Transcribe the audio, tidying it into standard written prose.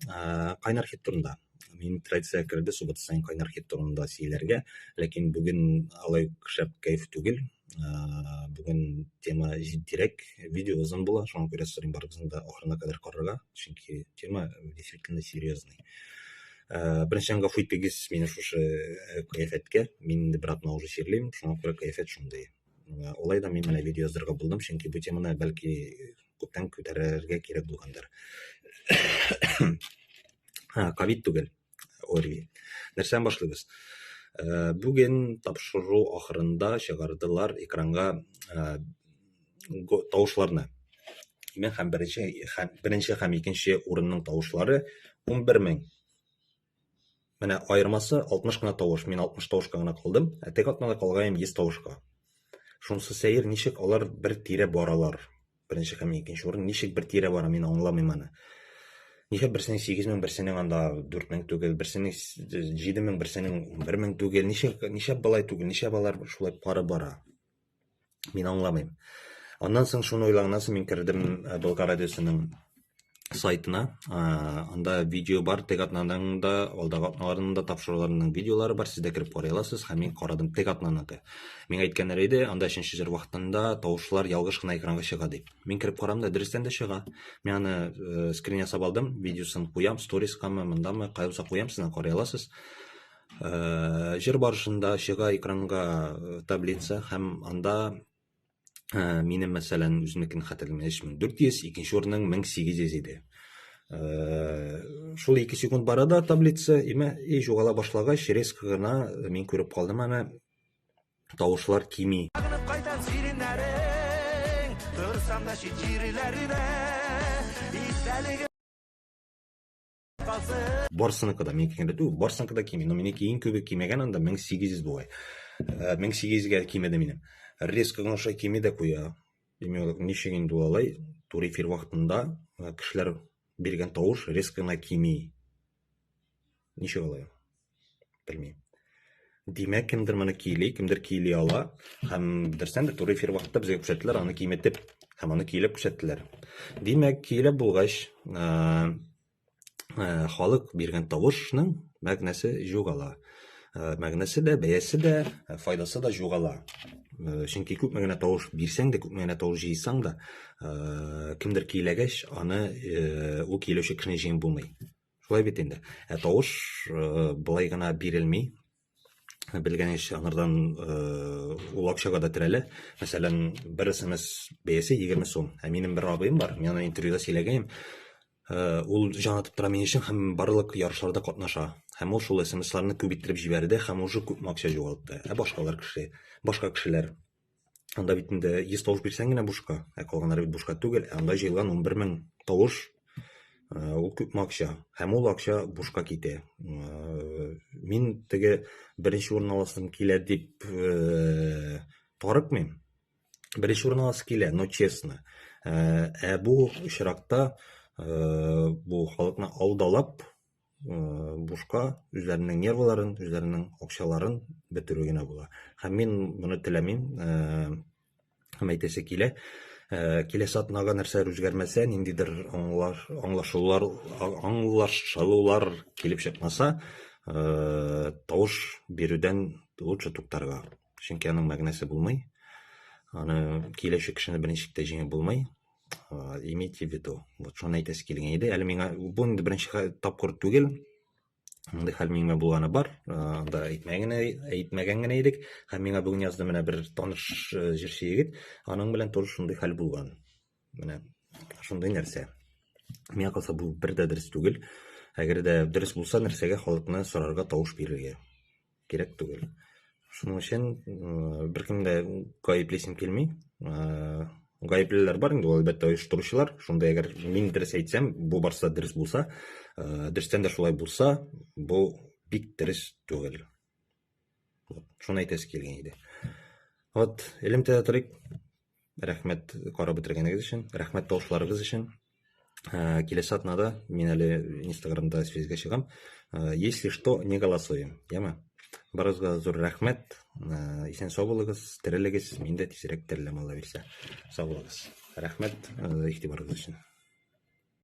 Кайнар хит турында. Мин традиция керде суббота саен кайнар хит турында сөйләргә, ләкин бүген алай шәп кәеф түгел. Бүген тема җитдирәк, видео озын була, шуңа күрә сорыйм барыгызны да ахырына кадәр карарга, чөнки тема действительно серьезный. Беренчедән, гафу итегез мине шушы кыяфәткә. Мин инде бер атна уже чирлим, шуңа күрә кыяфәт шундый. Алай да мин менә видео яздырырга булдым, чөнки бу теманы бәлки күптән күтәрергә кирәк булгандыр. Ковид түгел, ОРВИ. Нәрсәдән башлыйбыз? Бүген тапшыру ахырында чыгардылар экранга тавышларны. Мен һәм беренче һәм икенче урынның тавышлары 11 мең. Менә аермасы 60 кына тавыш. Мин 60 тавышка гына калдым, ә теге атнада калгаем 100 тавышка. Шунысы сәер, ничек алар бер тирә баралар. Беренче һәм икенче урын ничек бер тирә бара, мин аңламыйм аны. Ничек берсенең 8 мең, берсенең анда 4 мең түгел, берсенең 7 мең, берсенең 11 мең түгел. Ничек, ничек болай түгел, ничек алар шулай пары бара? Мин аңламыйм. Аннан соң шуны уйлаганнан соң мин кердем э, Болгар радиосының сайтына. Э, анда видео бар, теге атнаның да, алдагы атналарның да тапшыруларының видеолары бар. Сез дә кереп карый аласыз. Һәм мин карадым теге атнаныкы. Миңа әйткәннәр иде, анда өченче җыр вакытында тавышлар ялгыш кына экранга чыга дип. Мин кереп карам да, дөрестән дә чыга. Мин аны э, скрин ясап алдым, видеосын куям, сторискамы, мондамы, кая булса куям, сез карый аласыз. Җыр барышында чыга экранга таблица һәм анда минем, мәсәлән, үземнекен хәтерлим, 3400, икенче урынның 1800 иде. Шул 2 секунд бара да таблица, имә, и югала башлагач, резко гына мин күреп калдым аны, тавышлар кими. Сагынып кайтам сиреннәрең, торсам да чит җирләрдә, истәлеге Барсыныкы да, минеке генә түгел, барсыныкы да кими. Но минеке иң күбе кимегән анда 1800 бугай. 1800-гә кимеде минем. Резко гына шулай кими дә куя. Димәк, ничек инде ул алай? Туры эфир вакытында кешеләр биргән тавыш резко гына кими. Ничек алай? Белмим. Димәк, кемдер моны кили, кемдер кили ала. Һәм дөрестән дә туры эфир вакытында безгә күрсәттеләр, аны киметеп һәм аны көйләп күрсәттеләр. Димәк, көйләп булгач, халык биргән тавышның мәгънәсе югала. Мәгънәсе дә, бәясе дә, файдасы да югала. Чөнки күпме генә тавыш бирсәң дә, күпме генә тавыш җыйсаң да, кемдер көйләгәч, аны ул көйләүче кешене җиңеп булмый. Шулай бит инде. Ә тавыш э, былай гына бирелми. Белгәнегезчә, аңардан э, ул акчага да терәлә. Мәсәлән, бер смс бәясе 20 сум. Ә минем бер абыем бар, мин аны интервьюда сөйләгәнем. Э, ул җан атып тора минем өчен һәм барлык ярышларда катнаша. Һәм ул шул смсларны күп иттереп җибәрде һәм уже күпме акча югалтты. Ә башкалар кеше, башка кешеләр Анда бит инде 100 тавыш бирсәң генә бушка, ә калганнары бит бушка түгел. Ә анда җыелган 11 мең тавыш, э, ул күпме акча. Һәм ул акча бушка китә. Э, мин теге беренче урын аласым килә дип э, тарыкмыйм. Беренче урын аласы килә, но честно. Ә бу очракта бу халыкны алдалап, бушка үзләренең нервыларын, үзләренең акчаларын бетерү генә була. Һәм мин моны теләмим. Һәм әйтәсе килә, киләсе атнага нәрсәләр үзгәрмәсә, ниндидер аңлашулар, аңлашылулар килеп чыкмаса, тавыш бирүдән лучше туктарга. Чөнки аның мәгънәсе булмый. Аны киләчәк кешене берничек тә җиңеп булмый. Имейте в виду. Вот шуны әйтәсе килгән иде. Әле миңа бу инде беренче тапкыр түгел. Мондый хәл миңа булганы бар. Анда әйтмәгән генә әйтмәгән генә идек. Һәм миңа бүген язды менә бер таныш җырчы егет. Аның белән тоже шундый хәл булган. Менә шундый нәрсә. Миңа калса бу бер дә дөрес түгел. Әгәр дә дөрес булса, нәрсәгә халыкны сорарга тавыш бирергә? Кирәк түгел. Шуның өчен беркемне дә гаеплисем килми. Гаеплеләр бар инде, ул әлбәттә оештыручылар. Шунда әгәр мин дөрес әйтсәм, бу барса дөрес булса, дөрестән дә шулай булса, бу бик дөрес түгел. Шуны әйтәсе килгән иде. Вот, элемтәдә торыйк. Рәхмәт карап бетергәнегез өчен, рәхмәт тавышларыгыз өчен. Э, киләсе атнада мин әле Инстаграмда связьгә чыгам. Э, если что, не голосуем, яме? Барыгызга зур рәхмәт. Э, исән сау булыгыз, терелегез. Мин дә тизрәк тереләм, Алла бирсә. Сау булыгыз. Рәхмәт игътибарыгыз өчен.